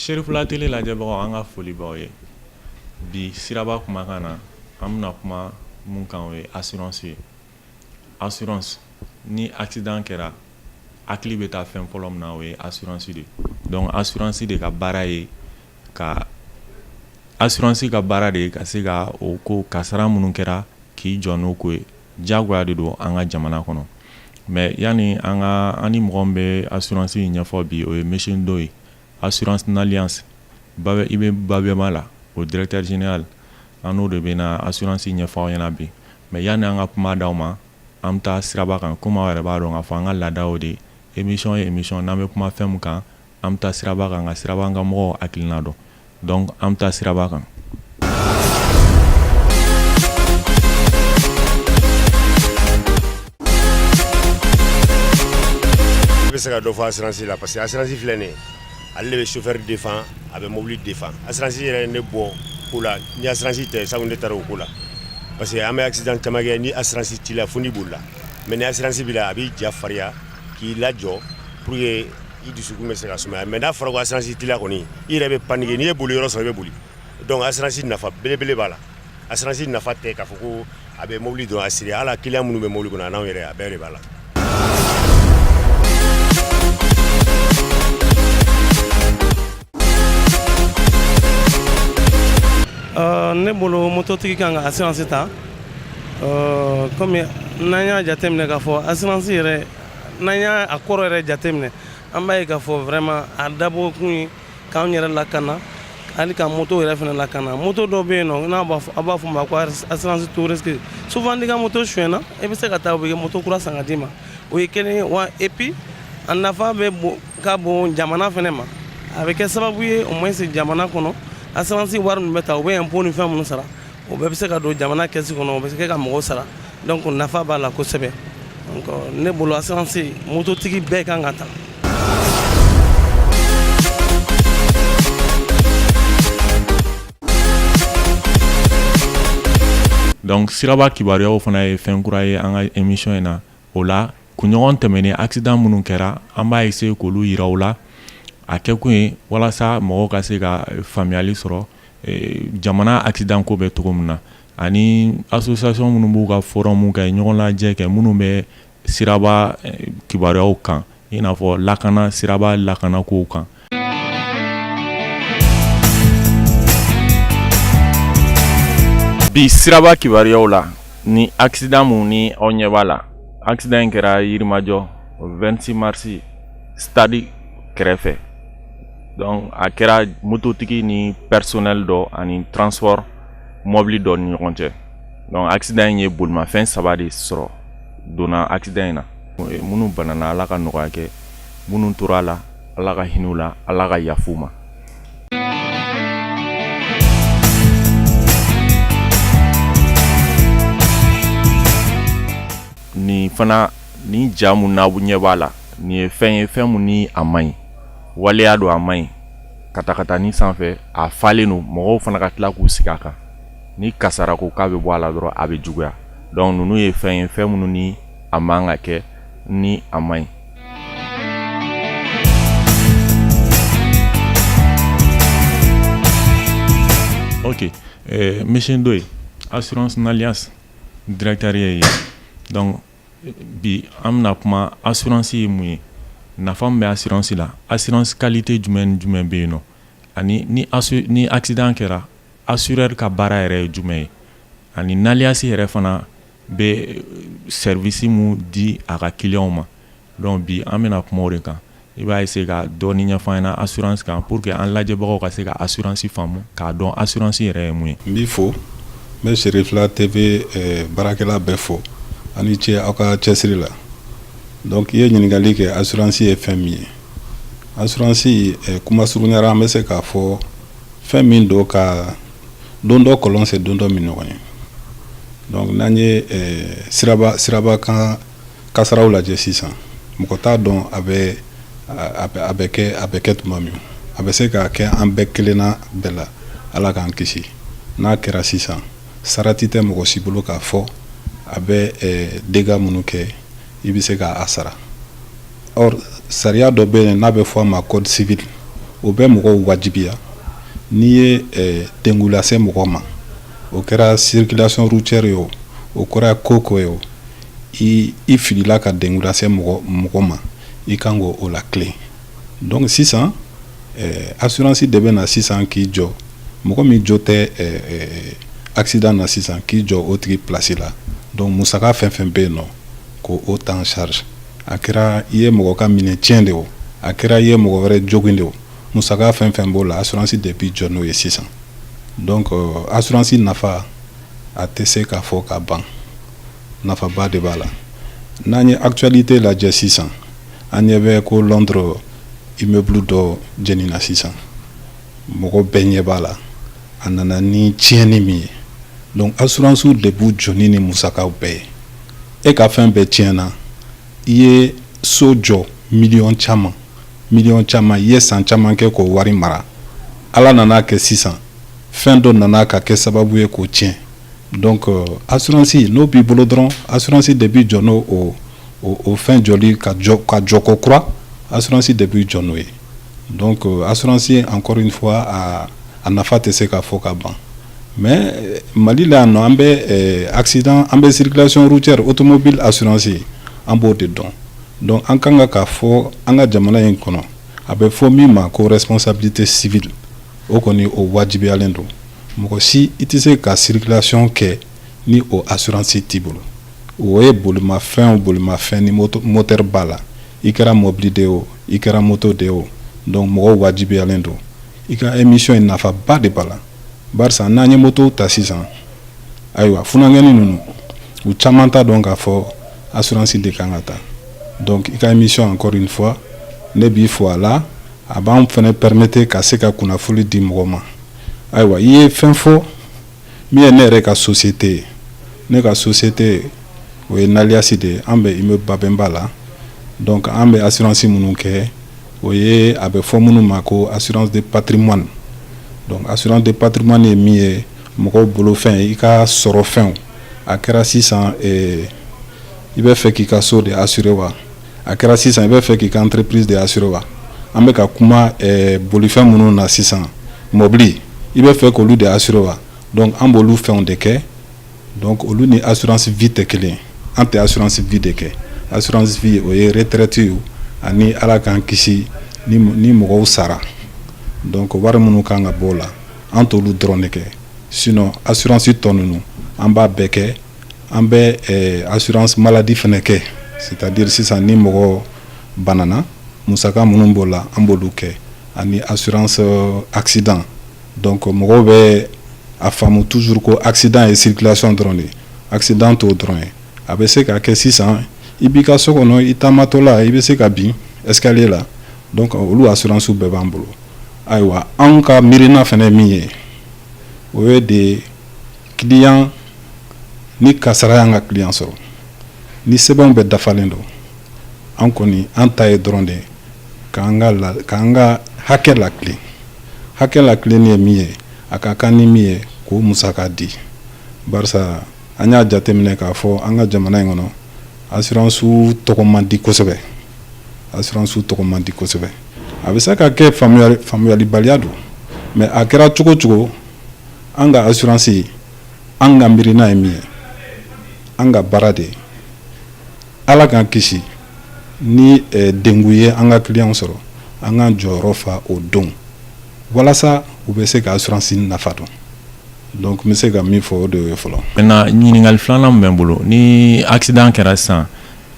Serifula tele lajɛbagaw, an ka foli b'aw ye. Bi siraba kumakan na, an bɛna kuma mun kan, o ye assurance ye. Assurance, ni accident kɛra, hakili bɛ taa fɛn fɔlɔ min na, o ye assurance de ye. Donc assurance de ka baara ye ka assurance ka baara de ye ka se ka o ko kasara minnu kɛra k'i jɔ n'o ko ye. Diyagoya de don an ka jamana kɔnɔ. Mais yanni an ka an ni mɔgɔ min bɛ assurance in ɲɛfɔ bi, o ye monsieur Ndoye, Assurance Nalliance i bɛ Babema la, o directeur général. An n'o de bɛna assurance ɲɛfɔ aw ɲɛna bi. Mais yanni an ka kuma d'aw ma, an bɛ taa siraba kan. Komi aw yɛrɛ b'a dɔn k'a fɔ an ka laada de, émission ye émission, n'an bɛ kuma fɛn min kan, an bɛ taa siraba kan ka siraba kan mɔgɔw hakilina dɔn. Donc an bɛ taa siraba kan. I bɛ se ka dɔ fɔ assurance la, parce que assurance filɛ nin ye, ale de bɛ chauffeur défend, a bɛ mobili défend. Assurance yɛrɛ ye ne bɔ ko la. Ni assurance tɛ, sango ne taara o ko la, parce que an bɛ accident caman kɛ. Ni assurance t'i la, fo n'i bolila. Mais ni assurance b'i la, a b'i ja farinya k'i lajɔ pour que i dusukun bɛ se ka sumaya. Mais n'a fɔra ko assurance t'i la kɔni, i yɛrɛ bɛ paniquer. N'i ye boli yɔrɔ sɔrɔ, i bɛ boli. Donc assurance nafa belebele b'a la. Assurance nafa tɛ k'a fɔ ko a bɛ mobili dɔrɔn assurer, hali client minnu bɛ mobili kɔnɔ, a n'anw yɛrɛ, a bɛɛ de b'a la. Ne bolo, mototigi kan ka assurance ta, komi n'an y'a jateminɛ k'a fɔ assurance yɛrɛ, n'an y'a a kɔrɔ yɛrɛ jateminɛ, an b'a ye k'a fɔ vraiment a dabɔ kun ye k'anw yɛrɛ lakana, hali ka moto yɛrɛ fana lakana. Moto dɔw bɛ yen nɔ, n'a b'a fɔ, a b'a fɔ ma ko assurance tout risque. Souvent, n'i ka moto sonyɛna, i bɛ se ka taa, u bɛ moto kura san ka d'i ma. O ye kelen ye wa. Et puis a nafa bɛ bon ka bon jamana fana ma. A bɛ kɛ sababu ye, au moins jamana kɔnɔ, assurance wari min bɛ ta, u bɛ impôt ni fɛn minnu sara, o bɛɛ bɛ se ka don jamana kɛsi kɔnɔ, o bɛ se ka mɔgɔw sara. Donc nafa b'a la kosɛbɛ. Donc ne bolo, assurance, mototigi bɛɛ kan ka ta. Donc siraba kibaruyaw fana ye fɛn kura ye an ka émission in na. O la, kunɲɔgɔn tɛmɛnen, accident minnu kɛra, an b'a essayer k'olu yira u la. A kɛkun ye walasa mɔgɔw ka se ka faamuyali sɔrɔ jamana accident ko bɛ cogo min na, ani association minnu b'u ka forum kɛ, ɲɔgɔn lajɛ kɛ, minnu bɛ siraba kibaruyaw kan, i n'a fɔ lakana, siraba lakana kow kan. Bi siraba kibaruyaw la, ni accident mun ni aw ɲɛ b'a la, accident in kɛra Yirimajɔ 26 mars, stade kɛrɛfɛ. Donc a kɛra mototigi ni personnel dɔ ani transport mobili dɔ ni ɲɔgɔn cɛ. Donc accident in ye bolimafɛn saba de sɔrɔ donna accident in na. Minnu banana, Ala ka nɔgɔya kɛ. Minnu tora a la, Ala ka hinɛ u la, Ala ka yafa u ma. Nin fana, nin ja mun n'aw ɲɛ b'a la, nin ye fɛn ye, fɛn mun ni a man ɲi, waleya don, a man ɲi. Katakatani sanfɛ, a falen don, mɔgɔw fana ka tila k'u sigi a kan. Ni kasara ko k'a bɛ bɔ a la dɔrɔn, a bɛ juguya. Donc ninnu ye fɛn ye, fɛn minnu ni a man ka kɛ, ni a man ɲi. Ok, monsieur Ndoye, Assurance Nalliance directeur ye. Donc bi an bɛna kuma assurance ye mun ye, nafa min bɛ assurance la, assurance qualité jumɛn ni jumɛn bɛ yen nɔ, ani ni accident kɛra, assureur ka baara yɛrɛ ye jumɛn ye, ani Nalliance yɛrɛ fana bɛ service mun di a ka clients ma. Donc bi an bɛna kuma o de kan. I b'a essayer ka dɔɔni ɲɛfɔ an ɲɛna assurance kan, pour que an lajɛbagaw ka se ka assurance faamu, k'a dɔn assurance yɛrɛ ye mun ye. N b'i fo, n bɛ Serifila TV baarakɛla bɛɛ fo. A ni ce aw ka cɛsiri la. Donc i ye ɲininkali kɛ, assurance ye fɛn min ye. Assurance, kuma surunyara, an bɛ se k'a fɔ fɛn min don ka don dɔ kɔlɔn sen, don dɔ min ɲɔgɔn ye. Donc n'an ye siraba kan kasaraw lajɛ sisan, mɔgɔ t'a dɔn a bɛ kɛ tuma min. A bɛ se ka kɛ an bɛɛ kelenna bɛɛ la, Ala k'an kisi. N'a kɛra sisan, sarati tɛ mɔgɔ si bolo k'a fɔ a bɛ dégâts minnu kɛ, i bɛ se k'a sara. Or sariya dɔ bɛ yen n'a bɛ fɔ a ma code civil. O bɛ mɔgɔw wajibiya, n'i ye dengun lase mɔgɔ ma, o kɛra circulation routière ye, o o kɛra ko ko ye, o i filila ka dengun lase mɔgɔ mɔgɔ ma, i kan k'o latilen. Donc sisan assurance de bɛ na sisan k'i jɔ, mɔgɔ min jo tɛ accident na sisan, k'i jɔ o tigi place la. Donc musaka fɛn fɛn bɛ yen nɔ, k'o o ta en charge. A kɛra i ye mɔgɔ ka minɛ tiɲɛ de, o a kɛra i ye mɔgɔ wɛrɛ jogin de, o musaka fɛn fɛn b'o la, assurance de b'i jɔ n'o ye sisan. Donc assurance nafa, a tɛ se k'a fɔ ka ban, nafaba de b'a la. N'an ye actualité lajɛ sisan, an ɲɛ bɛ ko Londres immeuble dɔ jenina sisan, mɔgɔ bɛɛ ɲɛ b'a la, a nana ni tiɲɛni min ye. Donc assurance de b'u jɔ ni musakaw bɛɛ ye. E ka fɛn bɛɛ tiɲɛna, i ye so jɔ miliyɔn caman, miliyɔn caman, i ye san caman kɛ k'o wari mara, Ala nana kɛ sisan fɛn dɔ nana ka kɛ sababu ye k'o tiɲɛ. Donc assurance n'o b'i bolo dɔrɔn, assurance de b'i jɔ n'o o fɛn jɔli ka jɔ, ka jɔ ko kura, assurance de b'i jɔ n'o ye. Donc assurance, encore une fois, a nafa tɛ se ka fɔ ka ban. Mais Mali la yan nɔ, an bɛ accident, an bɛ circulation routière, automobile assurance, an b'o de dɔn. Donc an kan ka fɔ an ka jamana in kɔnɔ, a bɛ fɔ min ma ko responsabilité civile, o kɔni o wajibiyalen don. Mɔgɔ si i tɛ se ka circulation kɛ ni o assurance t'i bolo. O ye bolimafɛn o bolimafɛn ni moteur b'a la, i kɛra mobili de ye o, i kɛra moto de ye o. Donc mɔgɔw wajibiyalen don. I ka émission in nafaba de b'a la, barisa n'an ye moto ta sisan, ayiwa, funankɛnin ninnu, u caman t'a dɔn k'a fɔ assurance de kan ka ta. Donc i ka émission, encore une fois, ne b'i fo a la. A b'an fana permettre ka se ka kunnafoni di mɔgɔ ma. Ayiwa, i ye fɛn fɔ min ye ne yɛrɛ ka société ye. Ne ka société, o ye Naliasi de ye. An bɛ immeuble Babɛnba la. Donc an bɛ assurance minnu kɛ, o ye a bɛ fɔ minnu ma ko assurance de patrimoine. Donc assurance de patrimoine ye min ye, mɔgɔw bolofɛn, i ka sɔrɔ fɛnw, a kɛra sisan i bɛ fɛ k'i ka so de assurer wa, a kɛra sisan i bɛ fɛ k'i ka entreprise de assurer wa, an bɛ ka kuma bolifɛn minnu na sisan, mobili, i bɛ fɛ k'olu de assurer wa. Donc an b'olu fɛnw de kɛ. Donc olu ni assurance vie tɛ kelen ye. An tɛ assurance vie de kɛ. Assurance vie, o ye retraite ye, ani Ala k'an kisi ni mɔgɔw sara, donc wari minnu kan ka bɔ o la, an t'olu dɔrɔn de kɛ. Sinon assurance tɔ ninnu, an b'a bɛɛ kɛ. An bɛ assurance maladie fana kɛ, c'est à dire sisan ni mɔgɔ banana, musaka minnu b'o la, an b'olu kɛ, ani assurance accident. Donc mɔgɔw bɛ a faamu toujours ko accident ye circulation dɔrɔn de ye. Accident t'o dɔrɔn ye. A bɛ se ka kɛ sisan i b'i ka so kɔnɔ, i taamatɔ la, i bɛ se ka bin escalier la. Donc olu assurance bɛɛ b'an bolo. Ayiwa, anw ka miirina fana ye min ye, o ye de client ni kasara y'an ka client sɔrɔ, ni sɛbɛnw bɛɛ dafalen don, an kɔni an ta ye dɔrɔn de k'an ka hakɛ latilen. Hakɛ latilenni ye min ye, a ka kan ni min ye, k'o musaka di, barisa an y'a jateminɛ k'a fɔ an ka jamana in kɔnɔ, assurance tɔgɔ man di kosɛbɛ, assurance tɔgɔ man di kosɛbɛ. A bɛ se ka kɛ faamuyalibaliya don, mais a kɛra cogo cogo, an ka assurance, an ka miirina ye min ye, an ka baara de ye, Ala k'an kisi ni dengun ye an ka client sɔrɔ, an k'an jɔyɔrɔ fa o don, walasa u bɛ se ka assurance nafa dɔn. Donc n bɛ se ka min fɔ, o de ye fɔlɔ. Maintenant, ɲininkali filanan min bɛ n bolo, ni accident kɛra sisan,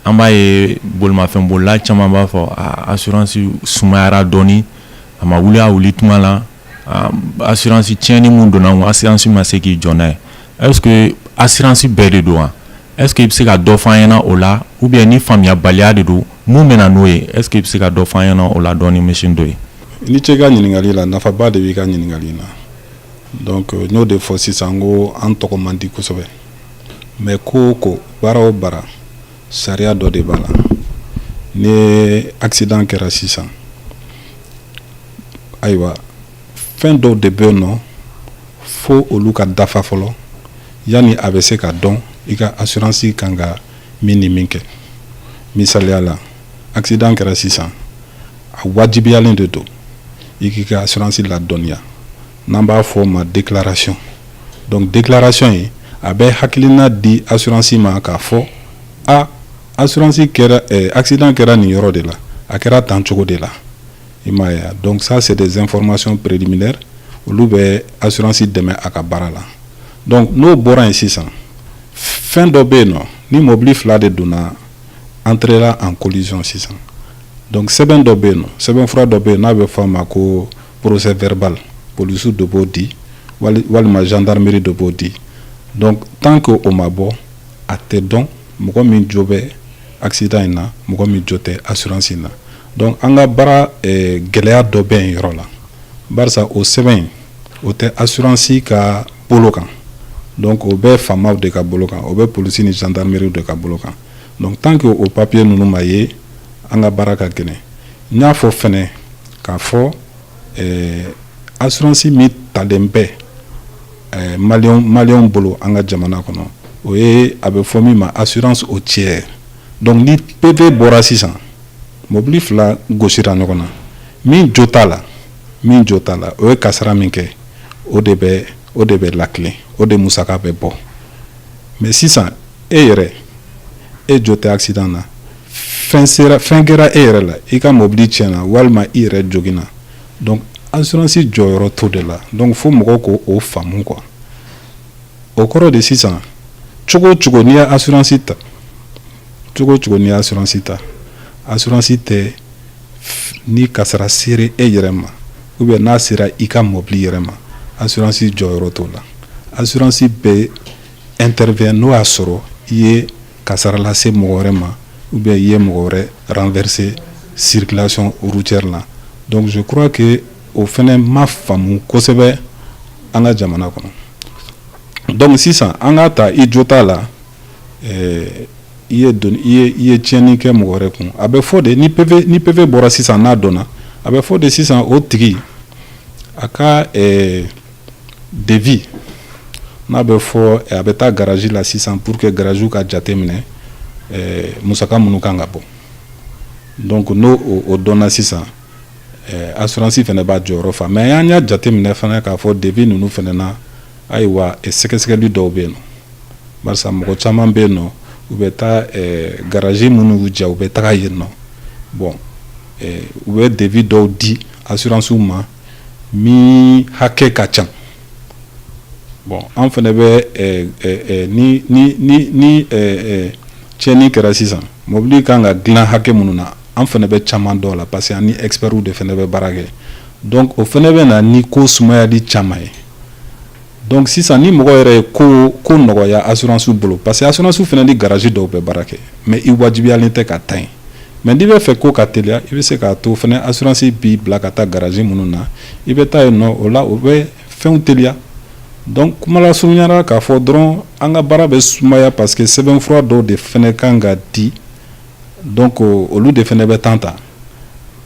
an b'a ye bolimafɛn bolila caman b'a fɔ a assurance sumayara dɔɔni, a ma wuli a wuli tuma la, assurance tiɲɛni mun donna n kun, assurance ma se k'i jɔ n'a ye. Est ce que assurance bɛɛ de don wa? Est ce que i bɛ se ka dɔ fɔ an ɲɛna o la, ou bien ni faamuyabaliya de don, mun bɛ na n'o ye? Est ce que i bɛ se ka dɔ fɔ an ɲɛna o la dɔɔni, monsieur Ndoye? I ni ce i ka ɲininkali la, nafaba de b'i ka ɲininkali na. Donc n y'o de fɔ sisan ko an tɔgɔ man di kosɛbɛ, mais ko o ko, baara o baara, sariya dɔ de b'a la. Ni accident kɛra sisan, ayiwa, fɛn dɔw de bɛ yen nɔ fo olu ka dafa fɔlɔ yanni a bɛ se ka dɔn i ka assurance kan ka min ni min kɛ. Misaliya la, accident kɛra sisan, a wajibiyalen de don. I k'i ka assurance ladɔnniya, n'an b'a fɔ o ma déclaration. Donc déclaration in, a bɛ hakilina di assurance ma k'a fɔ a assurance kɛra, accident kɛra nin yɔrɔ de la, a kɛra tan cogo de la, i m'a ye. Donc ça, c'est des informations préliminaires. Olu bɛ assurance dɛmɛ a ka baara la. Donc n'o bɔra yen sisan, fɛn dɔ bɛ yen nɔ, ni mobili fila de donna, entrera en collision sisan, donc sɛbɛn dɔ bɛ yen nɔ, sɛbɛnfura dɔ bɛ yen n'a bɛ fɔ a ma ko procès verbal. Polisiw de b'o di walima gendarmerie de b'o di. Donc tant que o ma bɔ, a tɛ dɔn mɔgɔ min jo bɛ accident in na, mɔgɔ min jo tɛ assurance in na. Donc an ka baara gɛlɛya dɔ bɛ yen yɔrɔ la, barisa o sɛbɛn in, o tɛ assurance ka bolo kan. Donc o bɛ faamaw de ka bolo kan, o bɛ polisi ni gendarmerie de ka bolo kan. Donc tant que o papier ninnu ma ye, an ka baara ka gɛlɛn. N y'a fɔ fɛnɛ k'a fɔ assurance min talen bɛ maliyɛnw bolo an ka jamana kɔnɔ, o ye a bɛ fɔ min ma assurance au tiers. Donc ni PV bɔra sisan, mobili fila gosira ɲɔgɔn na, min jo t'a la, min jo t'a la, o ye kasara min kɛ, o de bɛ lakilen, o de musaka bɛ bɔ. Mais sisan, e yɛrɛ, e jo tɛ accident na, fɛn sera, fɛn kɛra e yɛrɛ la, i ka mobili tiɲɛna walima i yɛrɛ joginna, donc assurance jɔyɔrɔ t'o de la. Donc fo mɔgɔw k'o o faamu quoi. O kɔrɔ de sisan, cogo o cogo n'i ye assurance ta, cogo o cogo n'i ye assurance ta, assurance tɛ ni kasara sera e yɛrɛ ma ou bien n'a sera i ka mobili yɛrɛ ma, assurance jɔyɔrɔ t'o la. Assurance bɛ intervient n'o y'a sɔrɔ i ye kasara lase mɔgɔ wɛrɛ ma ou bien i ye mɔgɔ wɛrɛ renverser circulation routière la. Donc je crois que o fɛnɛ ma faamu kosɛbɛ an ka jamana kɔnɔ. Donc sisan, an k'a ta, i jo t'a la, i ye don, i ye tiɲɛni kɛ mɔgɔ wɛrɛ kun, a bɛ fɔ de ni PV bɔra sisan, n'a dɔnna, a bɛ fɔ de sisan o tigi a ka devis n'a bɛ fɔ, a bɛ taa garage la sisan pour que garage ka jate minɛ musaka minnu kan ka bɔ. Donc n'o o dɔnna sisan, assurance fana b'a jɔyɔrɔ fa. Mais an y'a jate minɛ fana k'a fɔ devis ninnu fana na, ayiwa, sɛgɛsɛgɛli dɔw bɛ yen nɔ, barisa mɔgɔ caman bɛ yen nɔ, u bɛ taa garage minnu y'u diya, u bɛ taga yen nɔ. Bon, u bɛ devis dɔw di assurance ma min hakɛ ka ca. Bon, an fana bɛ ni tiɲɛni kɛra sisan, mobili kan ka dilan hakɛ minnu na, an fana bɛ caman dɔw la, parce que an ni experts de fana bɛ baara kɛ. Donc o fana bɛ na ni ko sumayali caman ye. Donc sisan, ni mɔgɔ yɛrɛ ye ko nɔgɔya assurance bolo, parce que assurance fana ni garage dɔw bɛ baara kɛ, mais i wajibiyalen tɛ ka taa yen. Mais n'i bɛ fɛ ko ka teliya, i bɛ se k'a to fana assurance b'i bila ka taa garage minnu na, i bɛ taa yen nɔ, o la o bɛ fɛnw teliya. Donc kuma lasurunyara k'a fɔ dɔrɔn, an ka baara bɛ sumaya parce que sɛbɛnfura dɔw de fana kan ka di. Donc olu de fana bɛ temps ta.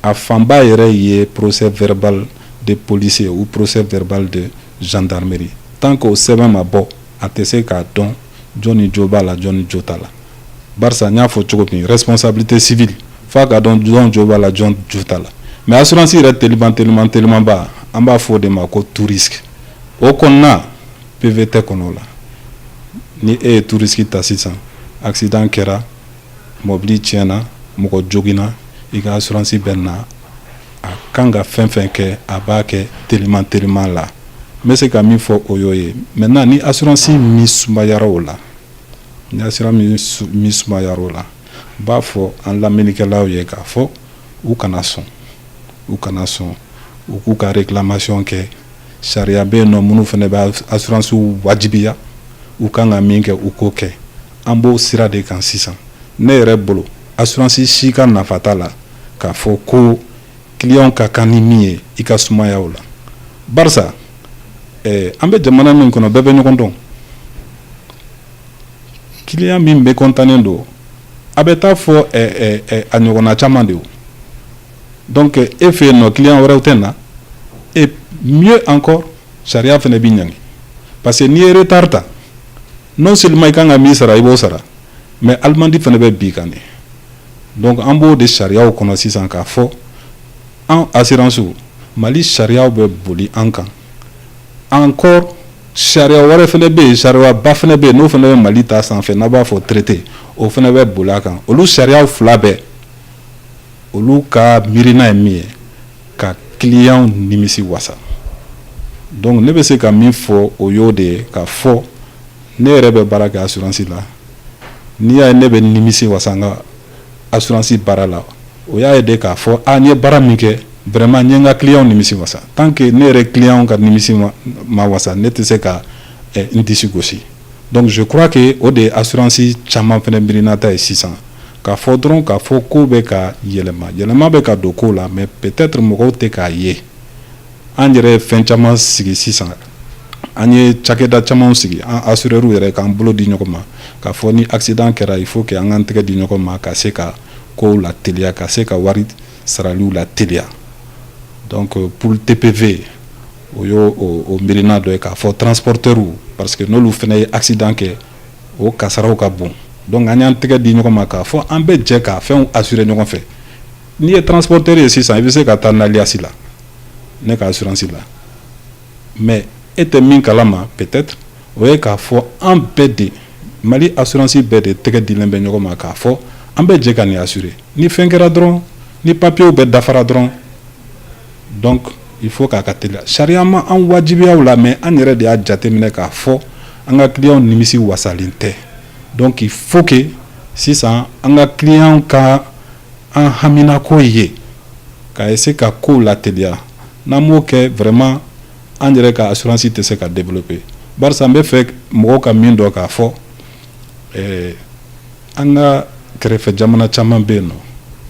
A fanba yɛrɛ ye procès verbal de policier ou procès verbal de gendarmerie. Tant que o sɛbɛn ma bɔ, a tɛ se k'a dɔn jɔn ni jo b'a la, jɔn ni jo t'a la. Barisa n y'a fɔ cogo min, responsabilité civile, f'a ka dɔn jɔn jo b'a la, jɔn jo t'a la. Mais assurance yɛrɛ teliman teliman telimanba, an b'a fɔ o de ma ko tout risque. O kɔnɔna, PV tɛ kɔnɔ o la. Ni e ye tout risque ta sisan, accident kɛra, mobili tiɲɛna, mɔgɔ joginna, i ka assurance bɛ na, a kan ka fɛn fɛn kɛ, a b'a kɛ teliman teliman la. N bɛ se ka min fɔ, o y'o ye. Maintenant, ni assurance min sumayara o la, ni assurance min sumayara o la, n b'a fɔ an lamɛnnikɛlaw ye k'a fɔ u kana sɔn, u kana sɔn, u k'u ka réclamation kɛ. Sariya bɛ yen nɔ minnu fana bɛ assurance wajibiya, u kan ka min kɛ, u k'o kɛ. An b'o sira de kan sisan. Ne yɛrɛ bolo, assurance si ka nafa t'a la k'a fɔ ko client ka kan ni min ye, i ka sumaya o la, barisa an bɛ jamana min kɔnɔ, bɛɛ bɛ ɲɔgɔn dɔn. Client min bɛ kɔntannen don, a bɛ taa fɔ a ɲɔgɔnna caman de o. Donc e fɛ yen nɔ, client wɛrɛw tɛ na. Et mieux encore, sariya fana b'i ɲangi, parce que n'i ye retard ta, non seulement i kan ka min sara, i b'o sara, mais amende fana bɛ bin kan de. Donc an b'o de sariyaw kɔnɔ sisan k'a fɔ an assurance Mali sariyaw bɛ boli an kan. Encore, sariya wɛrɛ fana bɛ yen, sariyaba fana bɛ yen, n'o fana bɛ Mali ta sanfɛ, n'a b'a fɔ traité, o fana bɛ boli a kan. Olu sariyaw fila bɛɛ, olu ka miirina ye min ye, ka client nimisi wasa. Donc ne bɛ se ka min fɔ, o y'o de ye, k'a fɔ ne yɛrɛ bɛ baara kɛ assurance la. N'i y'a ye ne bɛ nimisi wasa n ka assurance baara la, o y'a ye de k'a fɔ a n ye baara min kɛ, vraiment n ye n ka client nimisi wasa. Tant que ne yɛrɛ client ka nimisi ma wasa, ne tɛ se ka n disi gosi. Donc je crois que o de ye assurance caman fana miirinata ye sisan, k'a fɔ dɔrɔn k'a fɔ ko bɛ ka yɛlɛma, yɛlɛma bɛ ka don ko la, mais peut-être mɔgɔw tɛ k'a ye. An yɛrɛ ye fɛn caman sigi sisan, an ye cakɛda caman sigi, an assureurs yɛrɛ k'an bolo di ɲɔgɔn ma, k'a fɔ ni accident kɛra, il faut que an k'an tɛgɛ di ɲɔgɔn ma ka se ka kow la teliya, ka se ka wari saraliw la teliya. Donc pour TPV, o y'o o miirina dɔ ye, k'a fɔ transporteurs, parce que n'olu fana ye accident kɛ, o kasaraw ka bon. Donc an y'an tɛgɛ di ɲɔgɔn ma k'a fɔ an bɛ jɛ k'a fɛnw assurer ɲɔgɔn fɛ. N'i ye transporteur ye sisan, i bɛ se ka taa n'Allianz la, ne ka assurance la. Mais e tɛ min kalama peut-être, o ye k'a fɔ an bɛɛ de, Mali assurance bɛɛ de tɛgɛ dilen bɛ ɲɔgɔn ma k'a fɔ an bɛ jɛ ka nin assurer. Ni fɛn kɛra dɔrɔn, ni papiers bɛɛ dafara dɔrɔn, donc il faut k'a ka teliya. Sariya ma an wajibiya o la, mais an yɛrɛ de y'a jateminɛ k'a fɔ an ka client nimisi wasalen tɛ. Donc il faut que sisan an ka client ka an haminako ye ka essayer ka kow lateliya. N'an m'o kɛ, vraiment an yɛrɛ ka assurance tɛ se ka développer. Barisa n bɛ fɛ mɔgɔw ka min dɔn, k'a fɔ an ka kɛrɛfɛ jamana caman bɛ yen nɔ,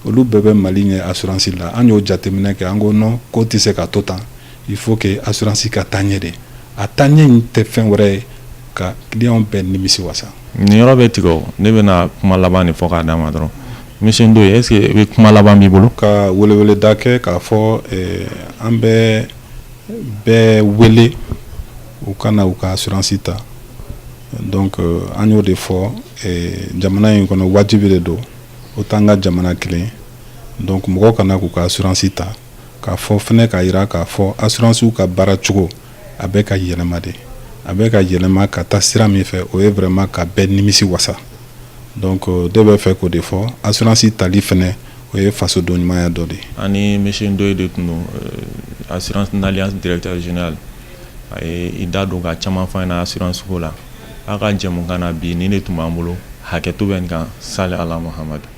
olu bɛɛ bɛ Mali ɲɛ assurance la. An y'o jateminɛ kɛ, an ko non, ko tɛ se ka to tan, il faut que assurance ka taa ɲɛ de. A taa ɲɛ in tɛ fɛn wɛrɛ ye ka client bɛɛ nimisi wasa. Nin yɔrɔ bɛ tigɛ, o ne bɛna kuma laban de fɔ k'a d'a ma dɔrɔn. Monsieur Ndoye, est ce que i bɛ kuma laban b'i bolo? Ka weleweleda kɛ k'a fɔ an bɛ bɛɛ wele u ka na u ka assurance ta. Donc an y'o de fɔ, jamana in kɔnɔ wajibi de don, o t'an ka jamana kelen. Donc mɔgɔw kana k'u ka assurance ta, k'a fɔ fɛnɛ k'a yira k'a fɔ assurance ka baara cogo a bɛ ka yɛlɛma de, a bɛ ka yɛlɛma ka taa sira min fɛ, o ye vraiment ka bɛɛ nimisi wasa. Donc de bɛ fɛ k'o de fɔ, assurance tali fɛnɛ, o ye fasoden ɲumanya dɔ de ye. Ani monsieur Ndoye de tun don, assurance Alliance directeur général. A ye i da don ka caman fɔ an ɲɛna assurance ko la. A ka jɛmukan na bi, nin de tun b'an bolo. Hakɛto bɛ nin kan. Sali ala Muhamadu.